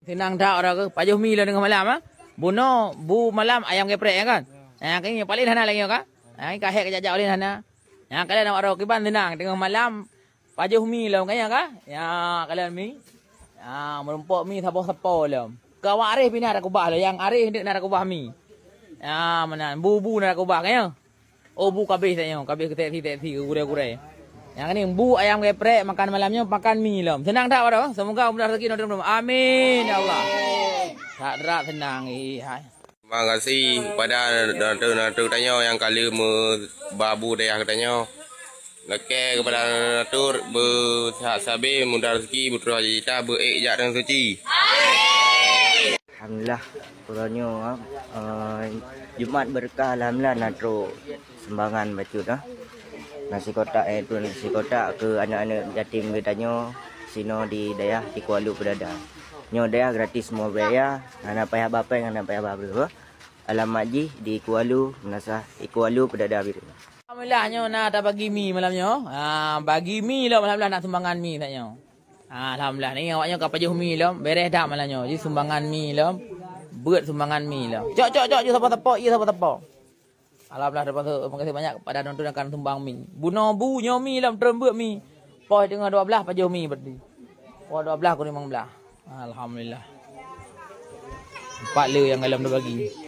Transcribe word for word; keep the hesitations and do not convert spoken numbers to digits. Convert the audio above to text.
Seunang that uroe keuh, pajoh mi lom teungoh malam, ha? Bunoe bu malam ayam geprek, ya kan? Ha, keuh nyoe paléng hana lagèe nyoe kan? Ha, ka hék jak-jak oleh hana. Ha, kalon awak droe kiban seunang teungoh malam pajoh mi lom kan, ya kan? Ya, kalon mi. Ha, meurumpok mi saboh sapo lom. Keu awak areh pih na takubah lom, nyang areh deuek na takubah mi. Ya, meunan bu-bu na takubah kan, ya? Oh, bu kabeh tanyoe, kabeh keu seksi-seksi, keu gurèe-gurèe. Nyang ni bu ayam geprek makan malam nyoe, makan mi lom. Seunang that uroe, semoga mudah rezeki nyoe. Amin ya Allah. That drat seunang, ih, hai. Terima kasih kepada donatur-donatur tanyoe nyang ka lheueh meuba bu dayah geutanyoe. Lakèe kepada donatur, beusehat sabe, mudah rezeki, beutroh cita-cita, beu-ék jak tanah suci. Alhamdulillah, uroe nyoe, eh, Jumat Berkah, alhamdulillah na trok sumbangan bacut, ah. Na sikotak, eh, turun sikotak keu aneuk-aneuk yatim geutanyoe sinoe di dayah Teungku Alu Peudada. Nyoe dayah gratis, seumua biaya, hana payah ba péng, hana payah ba breueh. Alamat jih di Teungku Alu, meunasah Teungku Alu Peudada Bireuen. Alhamdulillah, nyoe na tabagi mi malam nyoe. Ha, bagi mi lom, alhamdulillah na sumbangan mi saat nyoe. Ha, alhamdulillah, ni awak nyoe ka pajoh mi lom, bereh that malam nyoe. Jih sumbangan mi lom, beuet sumbangan mi lom. Cok, cok, cok, jih sapo-sapo, jih sapo-sapo. Alhamdulillah, terima kasih banyak kepada donatur yang akan sumbang mi. Bunoe bu nyoe mi lom, trön beuet mi. Poh teungoh dua belas pajoh mi berarti. Poh dua belas kurang lima belas. Alhamdulillah. Empat le nyang golom tabagi.